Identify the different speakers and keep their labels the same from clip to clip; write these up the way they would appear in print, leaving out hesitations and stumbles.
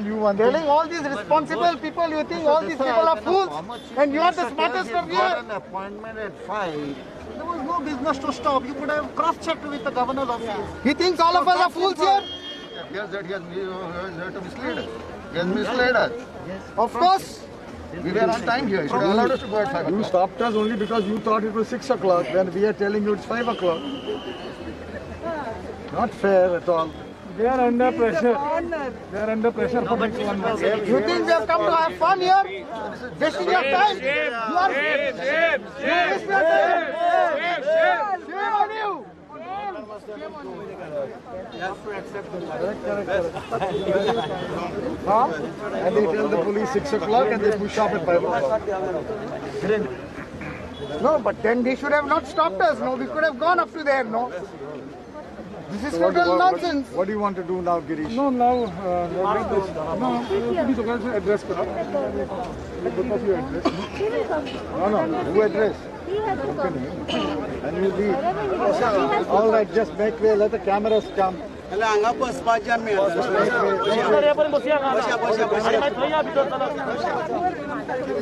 Speaker 1: You one
Speaker 2: Telling all these responsible people, you think all these people are fools, and you are the smartest of here.
Speaker 3: Got an appointment at 5. There was no business to stop. You could have cross-checked with the governor's office.
Speaker 2: He thinks all of us are fools here.
Speaker 4: It appears that he has to mislead us. He has misled us.
Speaker 2: Of course.
Speaker 4: We were on time here. You should have allowed us to go at 5
Speaker 1: You
Speaker 4: o'clock.
Speaker 1: stopped us only because you thought it was 6 o'clock when we are telling you it's 5 o'clock. Not fair at all.
Speaker 5: They are under pressure. They are under pressure for next 1 month.
Speaker 2: You think we have come to have fun here? Wasting your time? You are
Speaker 5: Shame,
Speaker 2: wasting your time. Shame on you.
Speaker 1: Correct, correct, correct. Huh? And they tell the police 6 o'clock and they push off at 5 o'clock.
Speaker 2: No, but then they should have not stopped us. No, we could have gone up to there. No. This is
Speaker 1: So what,
Speaker 2: total
Speaker 1: what,
Speaker 2: nonsense.
Speaker 1: What do you want to do now, Girish?
Speaker 5: No, now, no, please address karo. Both of you address.
Speaker 1: No, no, who address?
Speaker 6: He has to come.
Speaker 1: And you leave.
Speaker 6: Wherever he goes, he has to
Speaker 1: All right, just make way. Let the cameras come. Just make way.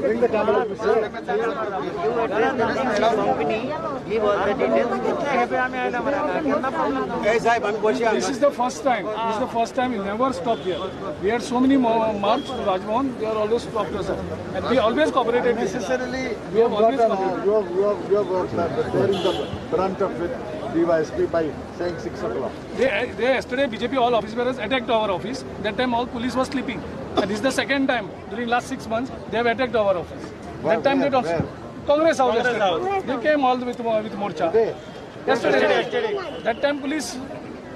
Speaker 1: Bring the camera.
Speaker 5: This is the first time. This is the first time we never stopped here. We had so many march to Raj Bhavan. They are always stopped us, and we always cooperated.
Speaker 1: Necessarily,
Speaker 5: We have always cooperated.
Speaker 1: you have bearing the brunt of it, DYSP, by saying 6 o'clock.
Speaker 5: They yesterday BJP all office bearers attacked our office. That time all police was sleeping. And this is the second time during last 6 months they have attacked our office.
Speaker 1: Where,
Speaker 5: that time
Speaker 1: where,
Speaker 5: they don't.
Speaker 1: Where?
Speaker 5: Congress House yesterday. They came all with Morcha.
Speaker 1: Today.
Speaker 5: Yesterday. That time police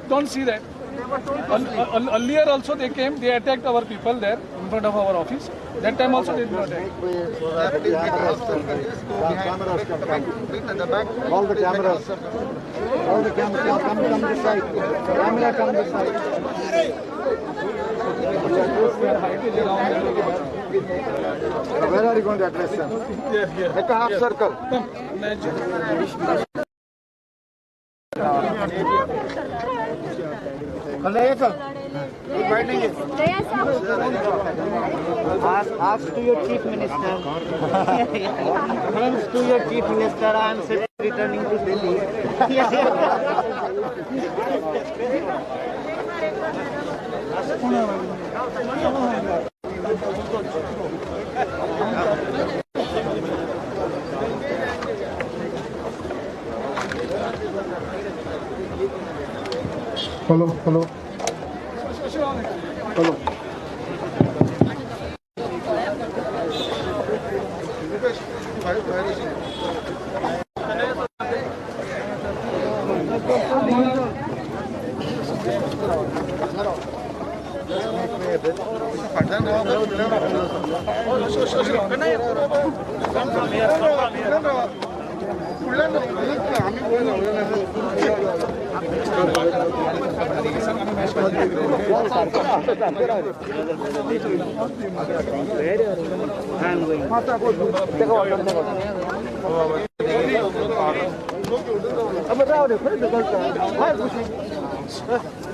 Speaker 5: don't see that. Earlier also they came, they attacked our people there in front of our office. That time also they did not attack.
Speaker 1: Make way so that the cameras can come. All the cameras. All the cameras come this side. Camera come this side. Where are you going to address them?
Speaker 5: Here.
Speaker 1: Make a half circle.
Speaker 5: Come.
Speaker 7: Ask to your chief minister. Thanks to your chief minister, I am returning to Delhi.
Speaker 1: Hello, hello. Hello.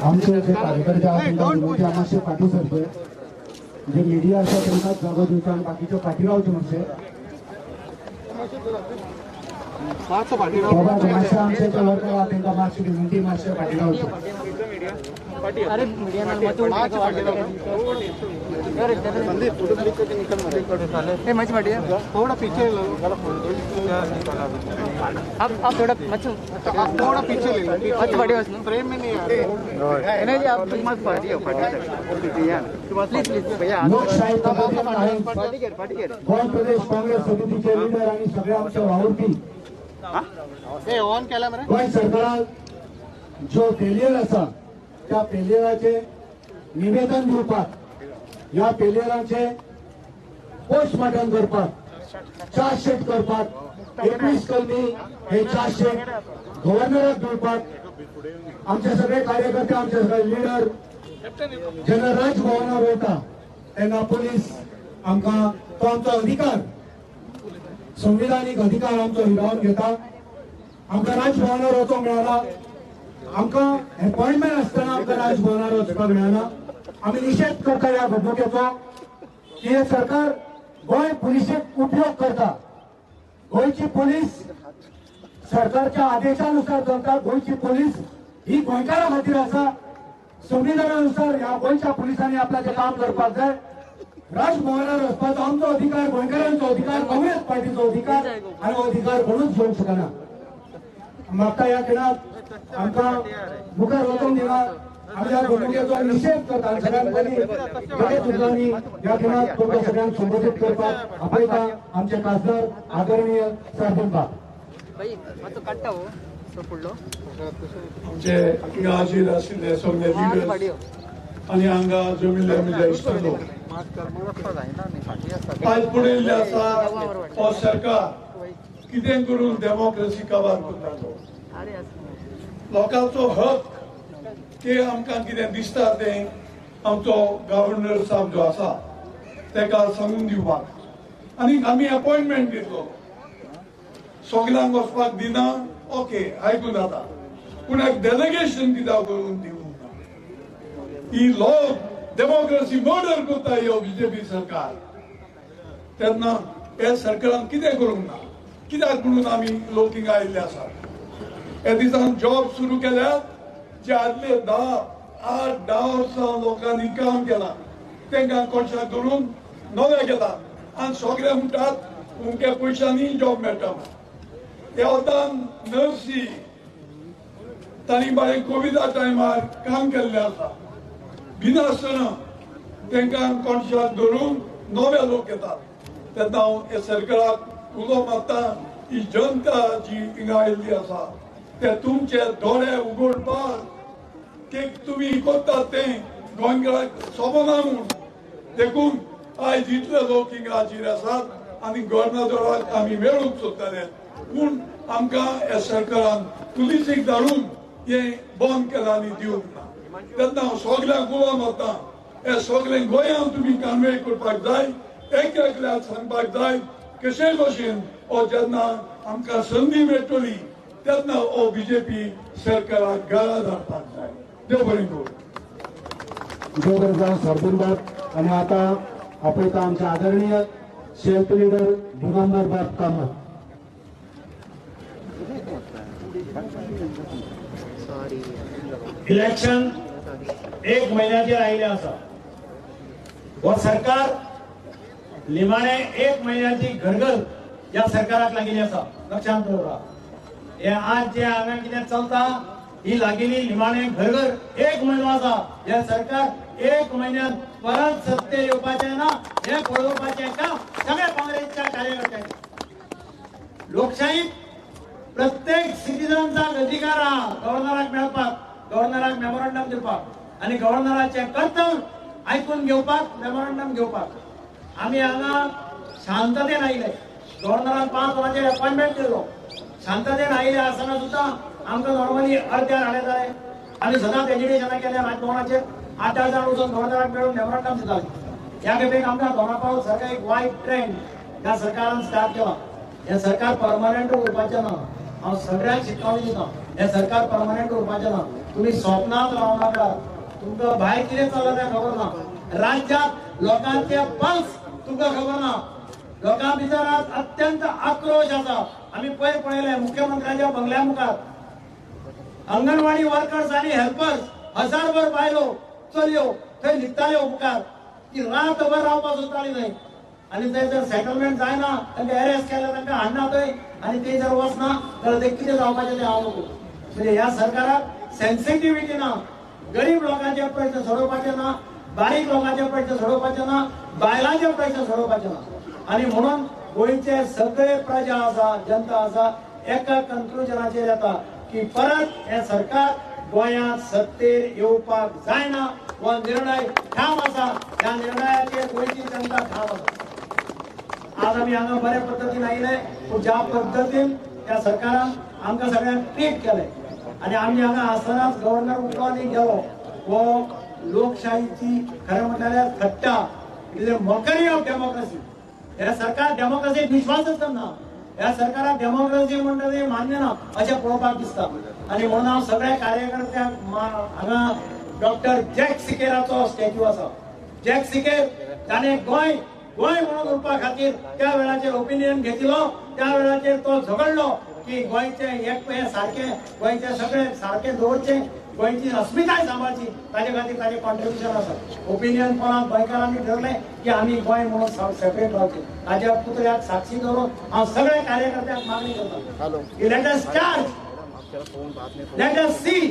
Speaker 8: आमचे जे कार्यकर्ते आहात तांकां मातशे फाटीं सरचे, जे media आसा तांकांच जागो दिवचो आनी बाकीच्यो फाटीं रावच्यो मातशे. बाबा मातशे आमचे जे वर्कर आहा तांकां मातशी विनंती, मातशे फाटीं रावच्यो.
Speaker 3: थोड़ा पीछे लो,
Speaker 7: आप थोड़ा
Speaker 3: आप थोड़ा पीछे ले लो, फ्रेम में नहीं आ रहा।
Speaker 7: जी, आप मत फाटी प्लीज प्लीज भैया.
Speaker 8: लोकशाही पद्धतीन गोंय प्रदेश काँग्रेस समितीचे लिडर आनी सगळे आमचे वावुरपी
Speaker 3: ऑन केला मरे.
Speaker 8: गोंय सरकारान जो फेलियर आसा त्या फेलियराचे निवेदन दिवपाक, ह्या फेलियराचे पोस्टमार्टम करपाक, चार्जशीट करपाक, 21 कलमी हे चार्जशीट गव्हर्नराक दिवपाक आमचे सगळे कार्यकर्ते, आमचे सगळे लिडर जेन्ना राजभवनार वयता तेन्ना पुलीस आमकां तो आमचो अधिकार, संविधानीक अधिकार आमचो हिरावन घेता. आमकां राजभवनार वचोंक मेळना, आमकां अपॉयंटमेंट आसतना आमकां राजभवनार वचपाक मेळना. आमी निशेध करता ह्या घडणुकेचो की हे सरकार गोंय पुलिशेक उपयोग करता. गोंयची पोलीस सरकारच्या आदेशानुसार चलता. गोंयची पोलीस ही गोंयकारां खातीर आसा. संविधानानुसार ह्या गोंयच्या पुलिसांनी आपल्याचें काम करपाक जाय. राजभवनार वचपाचो आमचो अधिकार, गोंयकारांचो अधिकार, काँग्रेस पार्टीचो अधिकार आनी हो अधिकार कोणूच घेवंक शकना. म्हाका ह्या खिणाक आमकां मुखार वचूंक दिना. आमी ह्या घडणुकेचो निशेध करता. सगळ्यांत पयलीं बरे उतरांनी ह्या खिणाक तुमकां सगळ्यांक संबोधीत करपाक आपयता आमचे खासदार आदरणीय सार्दीन बाब.
Speaker 9: आमचे हांगा हाजीर आशिल्ले सगळे लिडर्स आनी हांगा जमिल्ले आमच्या इश्ट लोक आयज पळयल्ले आसा हो सरकार कितें करून डेमोक्रेसी कबार करता. लोकांचो हक ते आमकां कितें दिसता तें आमचो गव्हर्नर साहब जो आसा ताका सांगून दिवपाक आनी आमी अपॉयंटमेंट दितलो. सगल्यांक वचपाक दिना, ओके आयकून जाता, पूण एक डेलिगेशन कित्याक करून दिवंक ना. ही लोक डेमोक्रेसी मर्डर करता ह्यो बीजेपी सरकार. तेन्ना ह्या सरकारान कितें करूंक ना, कित्याक म्हणून आमी लोक हिंगा आयिल्ले आसात. ह्या दिसान जॉब सुरू केल्यात जे आदले 10, 8, 10 वर्सां लोकांनी काम केलां तांकां कोणशाक धरून नवे केला आनी सगळे म्हणटात उमक्या पयशांनी जॉब मेळटा. ह्या वतान नर्सी तांणी बारे कोविडा टायमार काम केल्लें आसा. भिनासतना तांकां कोणशाक धरून नवे लोक येतात. तेन्ना हांव ह्या सरकाराक उलो मारता, ही जनता जी हिंगा आयिल्ली आसा ते तुमचे दोळे उगडपाक की तुमी करतात तें गोंयकारांक सोबना म्हूण. देखून आयज इतले लोक हिंगा हाजीर आसात आनी गव्हर्नराक आमी मेळूंक सोदताले, पूण आमकां ह्या सरकारान पुलिसीक धाडून हें बंद केलां आनी दिवंक ना. तेन्ना हांव सगल्यांक उलो मारता, हे सगळें गोंयांत तुमी कन्वे करपाक जाय, एक एकल्याक सांगपाक जाय कशे भशेन हो जेन्ना आमकां संदी मेळटली तेन्ना हो बीजेपी सरकाराक घरा धाडपाक जाय. देव बरें करूं.
Speaker 8: देव बरें जावं सार्दीन बाब. आनी आतां आपयता आमचे आदरणीय सेल्फ लिडर दिगंबर बाब कामत.
Speaker 10: इलेक्शन 1 म्हयन्याचेर आयिल्लें आसा. हो सरकार निमाणे 1 म्हयन्याची घरघर ह्या सरकाराक लागिल्ली आसा. लक्षांत दवरा, हे आज जे हांगा कितें चलता ही लागिल्ली निमाणे घरघर 1 म्हयनो आसा. हे सरकार 1 म्हयन्यान परत सत्तेर येवपाचें ना हें पळोवपाचें काम सगळ्या काँग्रेसच्या कार्यकर्त्यांचें. लोकशाहीत प्रत्येक सिटीजनचा अधिकार आहा गव्हर्नराक मेळपाक, गव्हर्नराक मेमोरंडम दिवपाक आनी गव्हर्नराचें कर्तव्य आयकून घेवपाक, मेमोरंडम घेवपाक. आमी हांगा शांततेन आयले, गव्हर्नरान 5 वरांचेर अपॉयंटमेंट दिल्लो. शांततेन आयिल्ले आसतना सुद्दां आमकां नॉर्मली अर्द्यार हाडयताले. आमी सदांच एजिटेशनां केल्या राजभवनाचेर, 8 8 जाण वचून गव्हर्नराक मेळून मेमोरंडम दिताले. ह्या खेपेक आमकां दोना पावल सारकें एक वायट ट्रेंड ह्या सरकारान स्टार्ट केला. हें सरकार परमनंट उरपाचें ना. हांव सगळ्यांक शिटकावणी दिता, हें सरकार परमनंट उरपाचें ना. तुमी स्वप्नांत रावं नाका. तुमकां भायर कितें चल्लां तें खबर ना. राज्यांत लोकांचे पल्स तुमकां खबर ना. लोकां भितर आज अत्यंत आक्रोश आसा. आमी पयर पळयलें मुख्यमंत्र्याच्या बंगल्या मुखार अंगणवाडी वर्कर्स आनी हेल्पर्स 1000 बायलो चलयो थंय न्हिदताल्यो मुखार, ती रातभर रावपाक सोदताली थंय. आनी थंय जर सेटलमेंट जायना तांकां अरेस्ट केल्यार तांकां हाडना थंय, आनी ते जर वचना जाल्यार ते कितें जावपाचें तें हांव नको. म्हणजे ह्या सरकाराक सेन्सिटिविटी ना, गरीब लोकांचे प्रश्न सोडोवपाचे ना, बारीक लोकांचे प्रश्न सोडोवपाचे ना, बायलांचे प्रश्न सोडोवपाचे ना. आनी म्हणून गोंयचे सगळे प्रजा आसा, जनता आसा, एका कन्क्लुजनाचेर येता की परत हें सरकार गोंयांत सत्तेर येवपाक जायना. हो निर्णय ठाम आसा. ह्या निर्णयाचेर गोंयची जनता ठाम आसा. आज आमी हांगा बऱ्या पद्दतीन आयले, पूण ज्या पद्दतीन त्या सरकारान आमकां सगळ्यांक ट्रीट केलें आनी आमी हांगा आसतनाच गव्हर्नर उठलो आनी गेलो, हो लोकशाहीची खरें म्हणल्यार थट्टा. It is a mockery of democracy. ह्या सरकार डेमोक्रेसीत विश्वासच करना. ह्या सरकाराक डेमोक्रेसी म्हणटा तें मान्य ना अशें पळोवपाक दिसता. आनी म्हणून हांव सगळ्या कार्यकर्त्यांक हांगा डॉक्टर जॅक सिकेराचो स्टॅच्यू आसा. जॅक सिकेर ताणें गोंय गोंय म्हणून उरपा खातीर त्या वेळाचेर ओपिनियन घेतिल्लो, त्या वेळाचेर तो झगडलो की गोंयचें एक हें सारकें, गोंयचें सगळें सारकें दवरचें, गोंयची अस्मिताय सांबाळची, ताजे खातीर ताजें कॉन्ट्रिब्युशन आसा. ओपिनियन पोलांत गोंयकारांनी ठरलें की आमी गोंय म्हणून सेपरेट रावचें. ताज्या पुतळ्याक साक्षी दवरून हांव सगळ्या कार्यकर्त्यांक मागणी करता की let us charge, let us see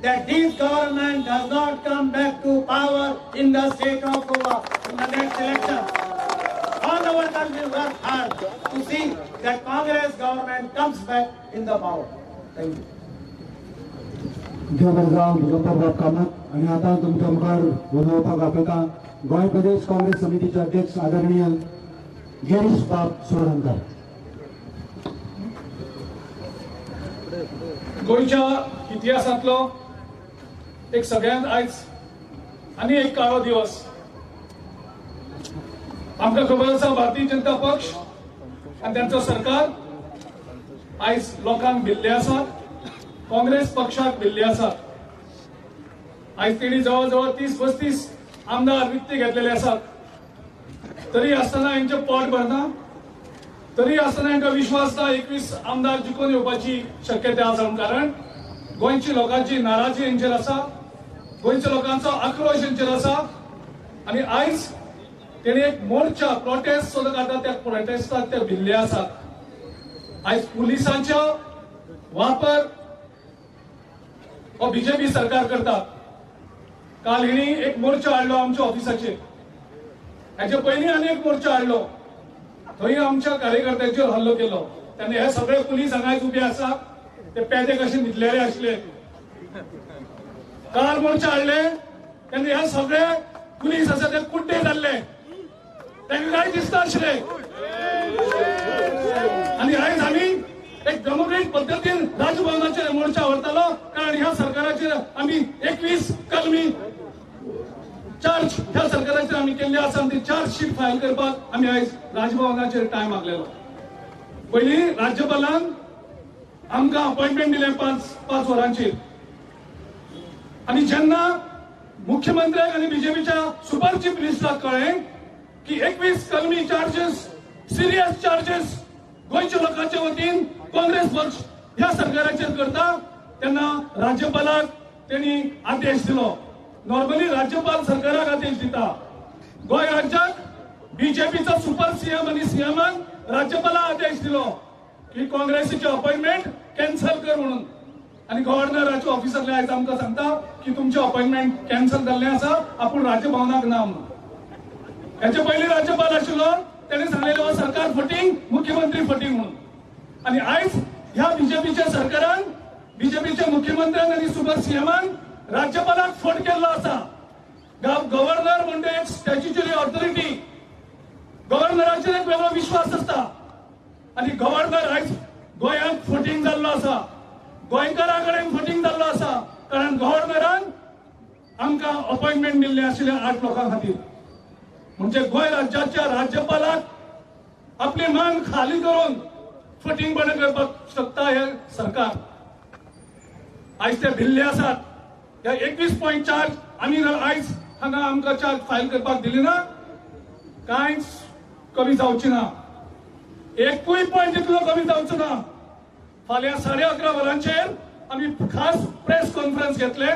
Speaker 10: that this government does not come back to power in the state of Goa in the next election. All the workers will work hard to see that Congress government comes back in the power. Thank you.
Speaker 8: Devargaon Digambar Kamat आणि आता तुमच्या मुखार उलोवपाक आपयता गोंय प्रदेश काँग्रेस समितीचे अध्यक्ष आदरणीय गिरीश बाब चोडणकर.
Speaker 5: गोंयच्या इतिहासांतलो एक सगळ्यांत आयज आनी एक काळो दिवस. आमकां खबर आसा भारतीय जनता पक्ष आनी तांचो सरकार आयज लोकांक भिल्ले आसा, काँग्रेस पक्षाक भिल्ले आसा. आयज तेणी जवळ जवळ 30-35 आमदार विकते घेतलेले आसात, तरी आसतना हेंचें पोट भरना, तरी आसतना हेंकां विश्वास ना 21 आमदार जिखून येवपाची शक्यता आसा. कारण गोंयची लोकांची नाराजी हेंचेर आसा, गोंयच्या लोकांचो आक्रोश हेंचेर आसा. आनी आयज तेणी एक मोर्चा प्रोटेस्ट सुद्दां काडटा, त्या प्रोटेस्टाक ते भिल्ले आसात. आयज पुलिसांचो वापर हो बीजेपी सरकार करता. काल हिणी एक मोर्चा हाडलो आमच्या ऑफिसाचेर, हेचे पयलीं आनी एक मोर्चा हाडलो, थंय आमच्या कार्यकर्त्यांचेर हल्लो केलो. तेन्ना हे सगळे पुलीस हांगा उबे आसा, ते पेदे कशे न्हिदलेले आसले. काल मोर्चा हाडले तेन्ना हे सगळे पुलीस आसा ते कुड्डे जाल्ले, तांकां कांय दिसता आशिल्लें. आनी आयज आमी एक डेमोक्रेटिक पद्दतीन राजभवनाचेर मोर्चा व्हरतालो, कारण ह्या सरकाराचेर आमी 21 कलमी चार्ज ह्या सरकाराचेर आमी केल्ले आसा. आनी ती चार्ज शीट फायल करपाक आमी आयज राजभवनाचेर टायम मागलेलो. पयलीं राज्यपालान आमकां अपॉयंटमेंट दिलें 5 वरांचेर, आनी जेन्ना मुख्यमंत्र्याक आनी बीजेपीच्या सुपर चीफ मिनिस्टराक कळ्ळें की 21 कलमी चार्जेस, सिरियस चार्जेस गोंयच्या लोकांच्या वतीन काँग्रेस पक्ष ह्या सरकाराचेर करता, तेन्ना राज्यपालाक तेणी आदेश दिलो. नॉर्मली राज्यपाल सरकाराक आदेश दिता, गोंय राज्याक बीजेपीचो सुपर सीएम आनी सीएमान राज्यपालाक आदेश दिलो की काँग्रेसीचे अपॉइंटमेंट कॅन्सल कर म्हणून. आनी गव्हर्नराच्या ऑफिसांतले आयज आमकां सांगता की तुमचें अपॉइंटमेंट कॅन्सल जाल्लें आसा, आपूण राजभवनाक ना म्हणून. हेचे पयलीं राज्यपाल आशिल्लो तेणे सांगलेलें हो सरकार फटींग, मुख्यमंत्री फटींग म्हणून. आनी आयज ह्या बीजेपीच्या सरकारान, बीजेपीच्या मुख्यमंत्र्यान आनी सुपर सीएमान राज्यपालाक फट केल्लो आसा. गव्हर्नर म्हणजे एक स्टॅच्युटरी ऑथॉरिटी, गव्हर्नराचेर एक वेगळो विश्वास आसता. आनी गव्हर्नर आयज गोंयांत फटींग जाल्लो आसा, गोंयकारां कडेन फटींग जाल्लो आसा, कारण गव्हर्नरान आमकां अपॉइंटमेंट दिल्लें आशिल्लें 8 लोकां खातीर. म्हणजे गोंय राज्याच्या राज्यपालाक आपली मान खाली करून फटींगपणा करपाक शकता हे सरकार. आयज ते भिल्ले आसात. ह्या 21.4 आमी जर आयज हांगा आमकां चार्ज फायल करपाक दिली ना, कांयच कमी जावची ना, एकूय पॉयंट इतलो कमी जावचो ना. फाल्यां 11:30 वरांचेर आमी खास प्रेस कॉन्फरन्स घेतले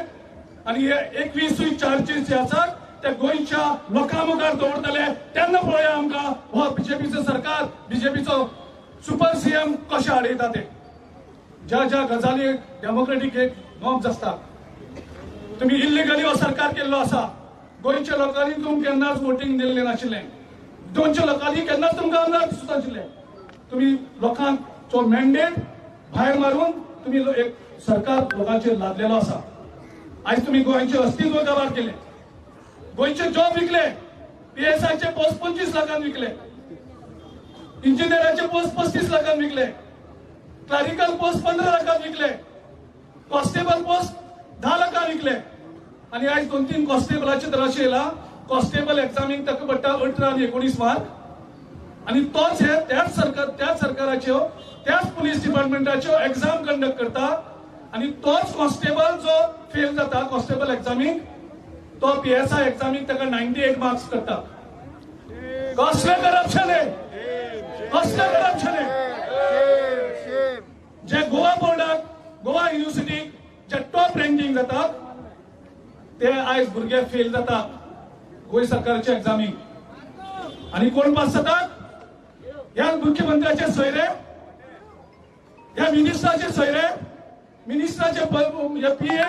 Speaker 5: आनी हे 21 चार्जीस जे आसात ते गोंयच्या लोकां मुखार दवरतले. तेन्ना पळोवया आमकां हो बीजेपीचो सरकार, बीजेपीचो सुपर सीएम कशें हाडयता ते. ज्या ज्या गजाली डेमोक्रेटीक एक नॉर्म्स आसता, तुमी इल्लिगली हो सरकार केल्लो आसा. गोंयच्या लोकांनी तुमकां केन्नाच वोटींग दिल्लें नाशिल्लें, गोंयच्या लोकांनी केन्नाच तुमकां आमदार दिसनाशिल्लें. तुमी लोकांचो मॅन्डेट भायर मारून तुमी एक सरकार लोकांचेर लादलेलो आसा. आयज तुमी गोंयचें अस्तित्व काबार केलें, गोंयचे जॉब विकले, पीएसआयचे पोस्ट 25 लाखांक विकले, इंजिनियराचे पोस्ट 35 लाखांक विकले, क्लरिकल पोस्ट 15 लाखांक विकले, कॉन्स्टेबल पोस्ट 10 लाखांक विकले. आनी आयज 2-3 कॉन्स्टेबलाचे तर अशें येयला, कॉन्स्टेबल एग्जामीक ताका पडटा 18 आनी 19 मार्क, आनी तोच हे त्याच सरकार, त्याच सरकाराच्यो, त्याच पुलीस डिपार्टमेंटाच्यो एग्जाम कंडक्ट करता. आनी तोच कॉन्स्टेबल जो फेल जाता कॉन्स्टेबल एग्जामीक, तो पीएसआय एग्जामीक ताका 98 मार्क्स करता. कसलें करप्शन आहे, कसलें करप्शन आहे? जे गोवा बोर्डाक, गोवा युनिव्हर्सिटीक जे टॉप रँकिंग जातात ते आयज भुरगे फेल जातात गोंय सरकारच्या एग्जामीक. आनी कोण पास जातात? ह्या मुख्यमंत्र्याचे सोयरे, ह्या मिनिस्टराचे सोयरे, मिनिस्टराचे पीए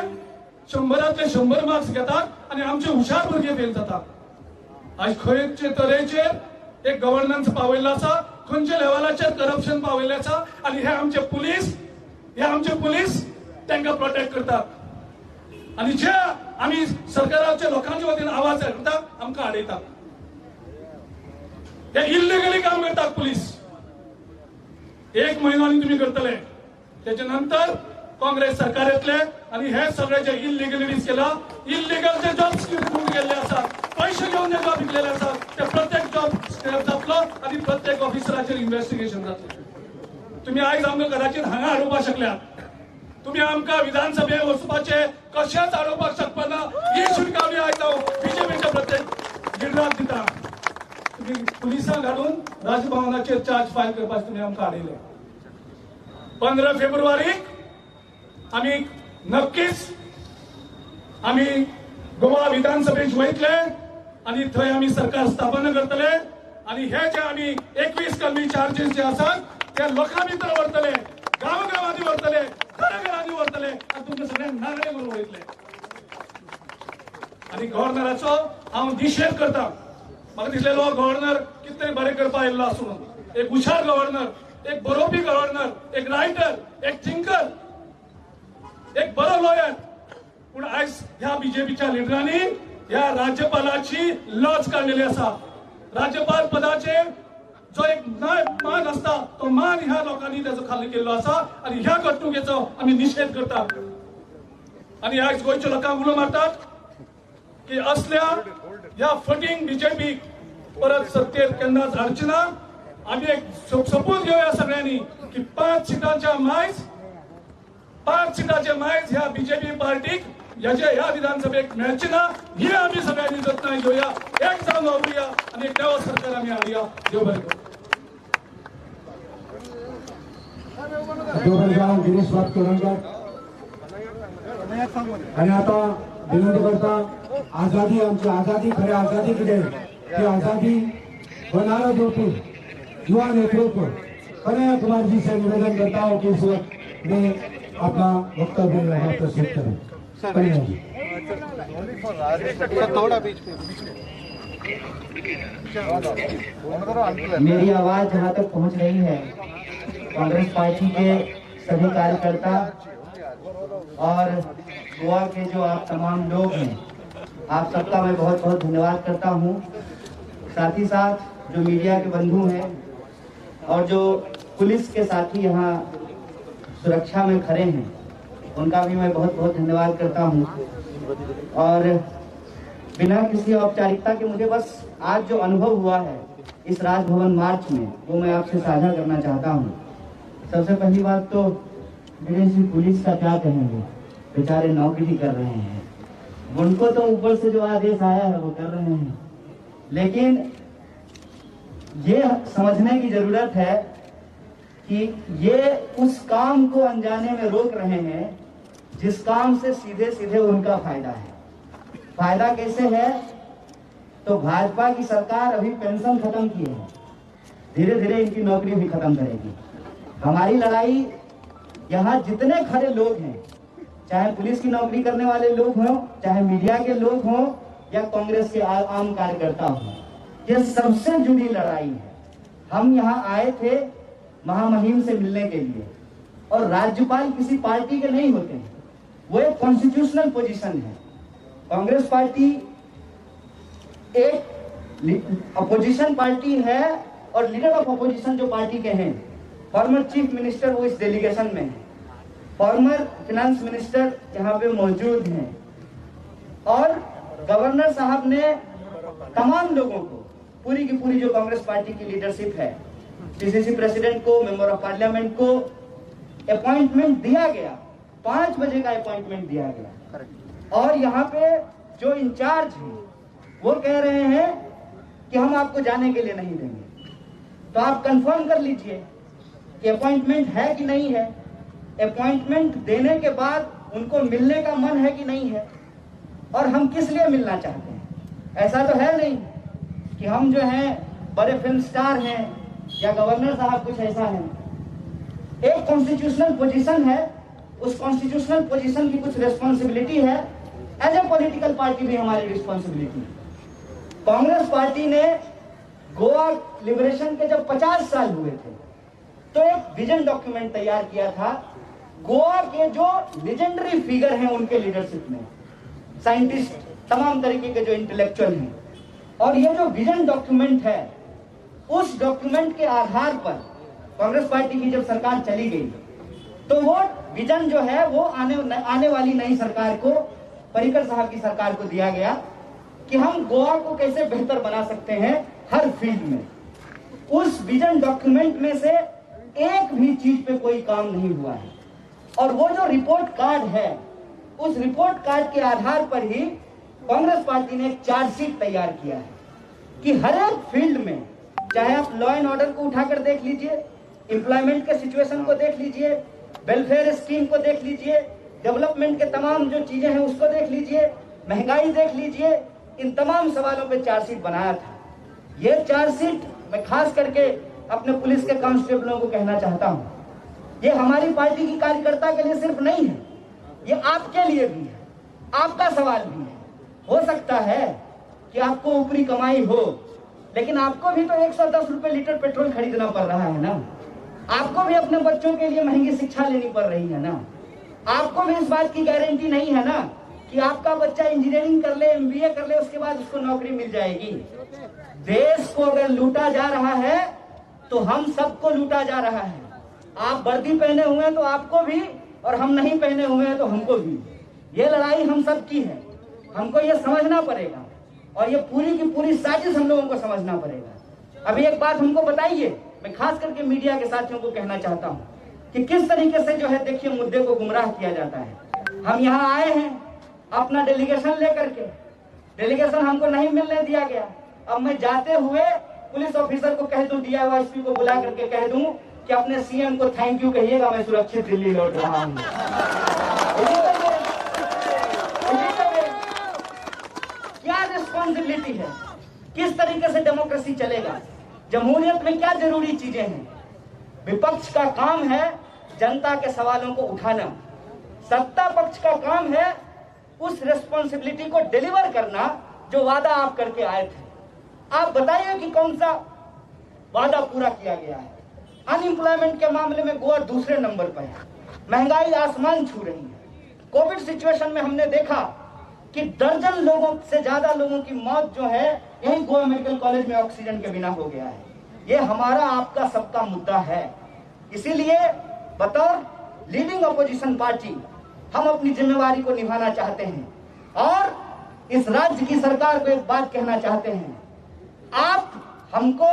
Speaker 5: 100 100 मार्क्स घेतात आनी आमचे हुशार भुरगे फेल जातात. आज खंयचे तरेचेर एक गव्हर्नन्स पावयल्लो आसा, खंयच्या लेवलाचेर करप्शन पावयल्लें आसा आनी हे आमचे पुलीस, हे आमचे पुलीस तांकां प्रोटेक्ट करतात. आनी जे आमी सरकाराच्या लोकांच्या वतीन आवाज करता आमकां आडयतात. हे इल्लिगली काम करतात पुलीस. एक म्हयनो आनी तुमी करतले, तेच्या नंतर काँग्रेस सरकार येतले आनी हे सगळे जे इल्लिगलिटीज केला, इल्लिगल जे जॉब गेल्ले आसात, पैसे घेवन जे जॉब विकलेले आसात, ते प्रत्येक जॉब स्टेप जातलो आनी प्रत्येक ऑफिसराचेर इन्व्हेस्टिगेशन जातलें. तुमी आयज आमकां कदाचित हांगा हाडोवपाक शकल्यात, तुमी आमकां विधानसभेत वचपाचे कशेंच हाडोवपाक शकपाना ही शिटकावणी आयज हांव बीजेपीच्या प्रत्येक लिडराक दिता. तुमी पुलिसांक हाडून राजभवनाचेर चार्ज फायल करपाक तुमी आमकां हाडयले. 15 फेब्रुवारीक आमी नक्कीच आमी गोवा विधानसभेत वयतले आनी थंय आमी सरकार स्थापना करतले आनी हे जे आमी 21 कलमी चार्जीस जे आसात ते लोकां भितर व्हरतले, गांवगांवांनी व्हरतले, घराघरांनी व्हरतले आनी तुमकां सगळ्यांक नागडे करून वयतले. आनी गव्हर्नराचो हांव निशेध करता. म्हाका दिसलेलो गव्हर्नर कितलें बरें करपाक आयिल्लो आसूं, एक हुशार गव्हर्नर, एक बरोवपी गव्हर्नर, एक रायटर, एक थिंकर, एक बरो लॉयर, पूण आयज ह्या बीजेपीच्या लिडरांनी ह्या राज्यपालाची लज काडलेली आसा. राज्यपाल पदाचे जो एक मान आसता तो मान ह्या लोकांनी त्याचो खाली केल्लो आसा आनी ह्या घडणुकेचो आमी निशेध करतात. आनी आयज गोंयच्या लोकांक उलो मारतात की असल्या ह्या फटींग बीजेपीक परत सत्तेर केन्नाच हाडची ना. आमी एक सपूत घेवया सगळ्यांनी की 5 सिटांच्या मायज, 5 सिटाचे मायज ह्या बीजेपी पार्टीक ह्याचे ह्या विधानसभेक मेळची ना, ही आमी सगळ्यांनी जतनाय घेवया, एक जावन वावरुया आनी एक नवो सरकार आमी हाडुया. देव बरें करूं.
Speaker 8: गिरीश बाब चोडणकर. आणि आता विनंती करता, आझादी आमची आझादी, खरी आझादी कितें ती आझादी बनारस दिवपी युवा नेतृत्व कन्हैया कुमार जी से निवेदन करता हूँ कि इस वक्त मैं अपना वक्तव्य यहाँ प्रस्तुत करूँ. कन्हैया जी
Speaker 4: थोड़ा बीच में.
Speaker 11: मेरी आवाज जहाँ तक पहुँच रही है, कांग्रेस पार्टी के सभी कार्यकर्ता और गोवा के जो आप तमाम लोग हैं, आप सबका मैं बहुत बहुत धन्यवाद करता हूँ। साथ ही साथ जो मीडिया के बंधु हैं और जो पुलिस के साथी यहाँ सुरक्षा में खड़े हैं, उनका भी मैं बहुत बहुत धन्यवाद करता हूँ। और बिना किसी औपचारिकता के मुझे बस आज जो अनुभव हुआ है इस राजभवन मार्च में, वो मैं आपसे साझा करना चाहता हूँ। सबसे पहली बात तो मेरे जी पुलिस का क्या कहेंगे, बेचारे नौकरी कर रहे हैं, उनको तो ऊपर से जो आदेश आया है वो कर रहे हैं। लेकिन ये समझने की जरूरत है कि ये उस काम को अनजाने में रोक रहे हैं जिस काम से सीधे सीधे उनका फायदा है। फायदा कैसे है? तो भाजपा की सरकार अभी पेंशन खत्म की है, धीरे धीरे इनकी नौकरी भी खत्म करेगी। हमारी लड़ाई यहाँ जितने खड़े लोग हैं, चाहे पुलिस की नौकरी करने वाले लोग हों, चाहे मीडिया के लोग हों या कांग्रेस के आम कार्यकर्ता हों, ये सबसे जुड़ी लड़ाई है। हम यहाँ आए थे महामहिम से मिलने के लिए, और राज्यपाल किसी पार्टी के नहीं होते हैं, वो एक कॉन्स्टिट्यूशनल पोजीशन है। कांग्रेस पार्टी एक अपोजिशन पार्टी है और लीडर ऑफ अपोजिशन जो पार्टी के हैं, फॉर्मर चीफ मिनिस्टर वो इस डेलीगेशन में है, फॉर्मर फाइनेंस मिनिस्टर यहाँ पे मौजूद हैं, और गवर्नर साहब ने तमाम लोगों को, पूरी की पूरी जो कांग्रेस पार्टी की लीडरशिप है, पीसीसी प्रेसिडेंट को, मेंबर ऑफ पार्लियामेंट को अपॉइंटमेंट दिया गया। 5 बजे का अपॉइंटमेंट दिया गया और यहाँ पे जो इंचार्ज हैं वो कह रहे हैं कि हम आपको जाने के लिए नहीं देंगे। तो आप कंफर्म कर लीजिए कि अपॉइंटमेंट है कि नहीं है, अपॉइंटमेंट देने के बाद उनको मिलने का मन है कि नहीं है, और हम किस लिए मिलना चाहते हैं। ऐसा तो है नहीं कि हम जो हैं बड़े फिल्म स्टार हैं या गवर्नर साहब कुछ ऐसा है। एक कॉन्स्टिट्यूशनल पोजीशन है, उस कॉन्स्टिट्यूशनल पोजीशन की कुछ रिस्पॉन्सिबिलिटी है। एज ए पॉलिटिकल पार्टी भी हमारी रिस्पॉन्सिबिलिटी है। कांग्रेस पार्टी ने गोवा लिबरेशन के जब 50 साल हुए थे तो एक विजन डॉक्यूमेंट तैयार किया था। गोवा के जो लेजेंडरी फिगर हैं उनके लीडरशिप में, साइंटिस्ट, तमाम तरीके के जो इंटेलेक्चुअल हैं, और ये जो विजन डॉक्यूमेंट है उस डॉक्यूमेंट के आधार पर कांग्रेस पार्टी की जब सरकार चली गई तो वो विजन जो है वो आने वाली नई सरकार को, पर्रिकर साहब की सरकार को दिया गया कि हम गोवा को कैसे बेहतर बना सकते हैं हर फील्ड में। उस विजन डॉक्यूमेंट में से एक भी चीज पे कोई काम नहीं हुआ है और वो जो रिपोर्ट कार्ड है उस रिपोर्ट कार्ड के आधार पर ही कांग्रेस पार्टी ने एक चार्जशीट तैयार किया है कि हर एक फील्ड में, चाहे आप लॉ एंड ऑर्डर को उठाकर देख लीजिए, एम्प्लॉयमेंट के सिचुएशन को देख लीजिए, वेलफेयर स्कीम को देख लीजिए, डेवलपमेंट के तमाम जो चीजें हैं उसको देख लीजिए, महंगाई देख लीजिए, इन तमाम सवालों पे चार्जशीट बनाया था। ये चार्जशीट मैं खास करके अपने पुलिस के कांस्टेबलों को कहना चाहता हूँ, ये हमारी पार्टी की कार्यकर्ता के लिए सिर्फ नहीं है, ये आपके लिए भी है, आपका सवाल भी है। हो सकता है कि आपको ऊपरी कमाई हो, लेकिन आपको भी तो 110 रुपए लीटर पेट्रोल खरीदना पड़ रहा है ना, आपको भी अपने बच्चों के लिए महंगी शिक्षा लेनी पड़ रही है ना, आपको भी इस बात की गारंटी नहीं है ना कि आपका बच्चा इंजीनियरिंग कर ले, एमबीए कर ले, उसके बाद उसको नौकरी मिल जाएगी। देश को अगर लूटा जा रहा है तो हम सबको लूटा जा रहा है। आप वर्दी पहने हुए हैं तो आपको भी, और हम नहीं पहने हुए हैं तो हमको भी। ये लड़ाई हम सब की है, हमको ये समझना पड़ेगा और ये पूरी की पूरी साजिश हम लोगों को समझना पड़ेगा। अभी एक बात हमको बताइए, मैं खास करके मीडिया के साथियों को कहना चाहता हूँ कि किस तरीके से जो है देखिए मुद्दे को गुमराह किया जाता है। हम यहाँ आए हैं अपना डेलीगेशन लेकर के, डेलीगेशन हमको नहीं मिलने दिया गया। अब मैं जाते हुए पुलिस ऑफिसर को कह दूं, डीआईएसपी को बुला करके कह दूं कि अपने सीएम को thank you कहिएगा, मैं सुरक्षित दिल्ली लौट रहा हूँ। क्या रिस्पॉन्सिबिलिटी है, किस तरीके से डेमोक्रेसी चलेगा, जमहूरियत में क्या जरूरी चीजें हैं। विपक्ष का काम है जनता के सवालों को उठाना, सत्ता पक्ष का काम है उस रिस्पॉन्सिबिलिटी को डिलीवर करना जो वादा आप करके आए थे। आप बताइए कि कौन सा वादा पूरा किया गया है। अनएम्प्लॉयमेंट के मामले में गोवा दूसरे नंबर पर है, महंगाई आसमान छू रही है। कोविड सिचुएशन में हमने देखा कि दर्जन लोगों से ज्यादा लोगों की मौत जो है यही गोवा मेडिकल कॉलेज में ऑक्सीजन के बिना हो गया है। ये हमारा आपका सबका मुद्दा है। इसीलिए बतौर लीडिंग अपोजिशन पार्टी हम अपनी जिम्मेवारी को निभाना चाहते हैं और इस राज्य की सरकार को एक बात कहना चाहते हैं, आप हमको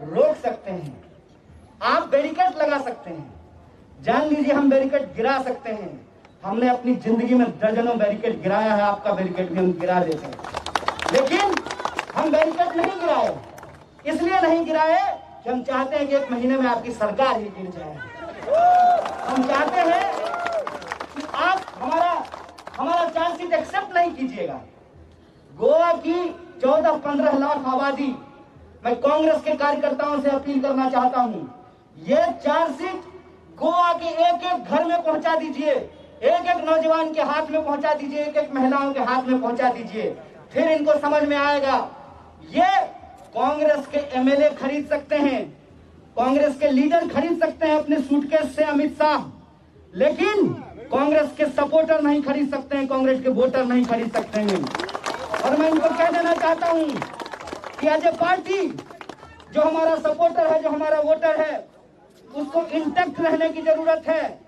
Speaker 11: रोक सकते हैं, आप बैरिकेड लगा सकते हैं, जान लीजिए हम बैरिकेड गिरा सकते हैं। हमने अपनी जिंदगी में दर्जनों बैरिकेड गिराया है, आपका बैरिकेड भी हम गिरा देते हैं, लेकिन हम बैरिकेड नहीं गिराए, इसलिए नहीं गिराए कि हम चाहते हैं कि एक महीने में आपकी सरकार ही गिर जाए। हम चाहते हैं कि आप हमारा चार्जशीट एक्सेप्ट नहीं कीजिएगा। गोवा की 14-15 लाख आबादी, मैं कांग्रेस के कार्यकर्ताओं से अपील करना चाहता हूं, ये चार्जशीट गोवा के एक एक घर में पहुंचा दीजिए, एक एक नौजवान के हाथ में पहुंचा दीजिए, एक एक महिलाओं के हाथ में पहुंचा दीजिए, फिर इनको समझ में आएगा। ये कांग्रेस के एमएलए खरीद सकते हैं, कांग्रेस के लीडर खरीद सकते हैं अपने सूटकेस से अमित शाह, लेकिन कांग्रेस के सपोर्टर नहीं खरीद सकते हैं, कांग्रेस के वोटर नहीं खरीद सकते हैं। और मैं इनको कह देना चाहता हूं कि एज ए पार्टी जो हमारा सपोर्टर है, जो हमारा वोटर है, उसको इंटैक्ट रहने की जरूरत है।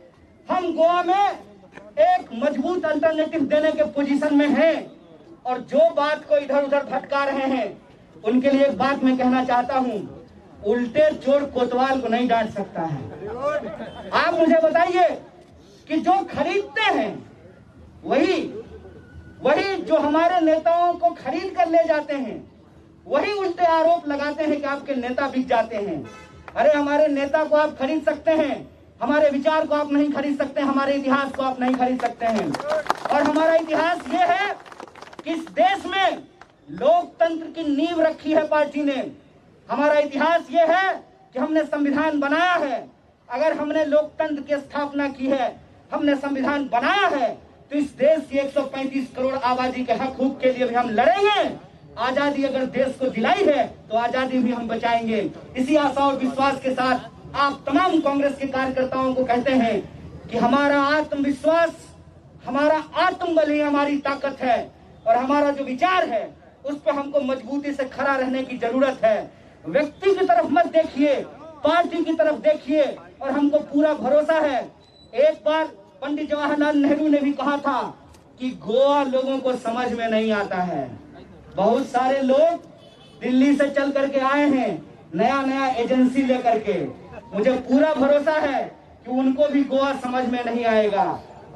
Speaker 11: हम गोवा में एक मजबूत अल्टरनेटिव देने के पोजीशन में हैं और जो बात को इधर उधर भटका रहे हैं उनके लिए एक बात मैं कहना चाहता हूं, उल्टे चोर कोतवाल को नहीं डांट सकता है। आप मुझे बताइए, कि जो खरीदते हैं वही जो हमारे नेताओं को खरीद कर ले जाते हैं, वही उल्टे आरोप लगाते हैं कि आपके नेता बिक जाते हैं। अरे हमारे नेता को आप खरीद सकते हैं, हमारे विचार को आप नहीं खरीद सकते, हमारे इतिहास को आप नहीं खरीद सकते हैं। और हमारा इतिहास ये है कि इस देश में लोकतंत्र की नींव रखी है पार्टी ने। हमारा इतिहास ये है कि हमने संविधान बनाया है। अगर हमने लोकतंत्र की स्थापना की है, हमने संविधान बनाया है, तो इस देश की 135 करोड़ आबादी के हक हूक के लिए भी हम लड़ेंगे। आजादी अगर देश को दिलाई है तो आजादी भी हम बचाएंगे। इसी आशा और विश्वास के साथ आप तमाम कांग्रेस के कार्यकर्ताओं को कहते हैं कि हमारा आत्मविश्वास, हमारा आत्मबल ही हमारी ताकत है और हमारा जो विचार है उस पर हमको मजबूती से खड़ा रहने की जरूरत है। व्यक्ति की तरफ मत देखिए, पार्टी की तरफ देखिए। और हमको पूरा भरोसा है, एक बार पंडित जवाहरलाल नेहरू ने भी कहा था कि गोवा लोगों को समझ में नहीं आता है। बहुत सारे लोग दिल्ली से चल करके आए हैं नया नया एजेंसी लेकर के, मुझे पूरा भरोसा है कि उनको भी गोवा समझ में नहीं आएगा।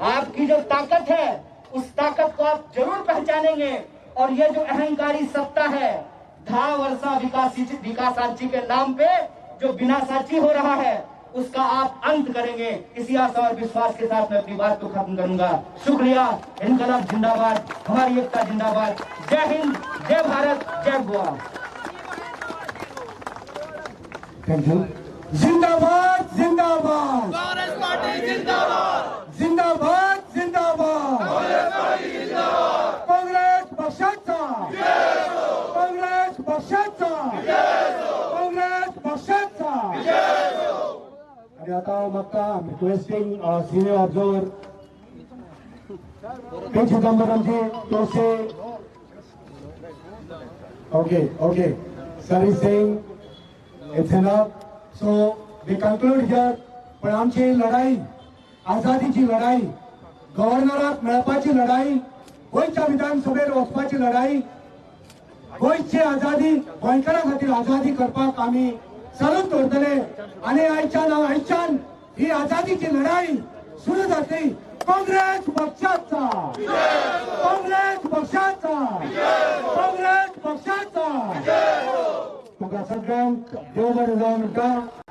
Speaker 11: आपकी जो ताकत है उस ताकत को आप जरूर पहचानेंगे। और ये जो अहंकारी सत्ता है, धा वर्षा विकासाची के नाम पे जो विनाशाची हो रहा है, उसका आप अंत करेंगे। इसी आशा और विश्वास के साथ मैं अपनी बात को खत्म करूंगा। शुक्रिया। इनकलाब जिंदाबाद, हमारी एकता जिंदाबाद। जय हिंद, जय भारत, जय गोवा।
Speaker 8: Thank you. जिंदाबाद जिंदाबाद,
Speaker 12: कांग्रेस पार्टी जिंदाबाद,
Speaker 8: जिंदाबाद जिंदाबाद,
Speaker 12: कांग्रेस पार्टी जिंदाबाद,
Speaker 8: काँग्रेस पक्षाचा, काँग्रेस पक्षाचा, काँग्रेस पक्षाचा। आणि आता म्हाका I am requesting senior observer P चिदंबरमजी to say. Okay okay, sir is saying it's enough, so we conclude here. पण आमची लढाई, आझादीची लढाई, गव्हर्नराक मेळपाची लढाई, गोंयच्या विधानसभेर वचपाची लढाई, गोंयची आझादी, गोंयकारां खातीर आझादी करपाक आमी चालूच दवरतले। आनी आयच्यान ही आझादीची लढाई सुरू जातली। काँग्रेस पक्षाचा, काँग्रेस पक्षाचा, काँग्रेस पक्षाचा। तुमकां सगळ्यांक देव बरें जावं म्हणटा।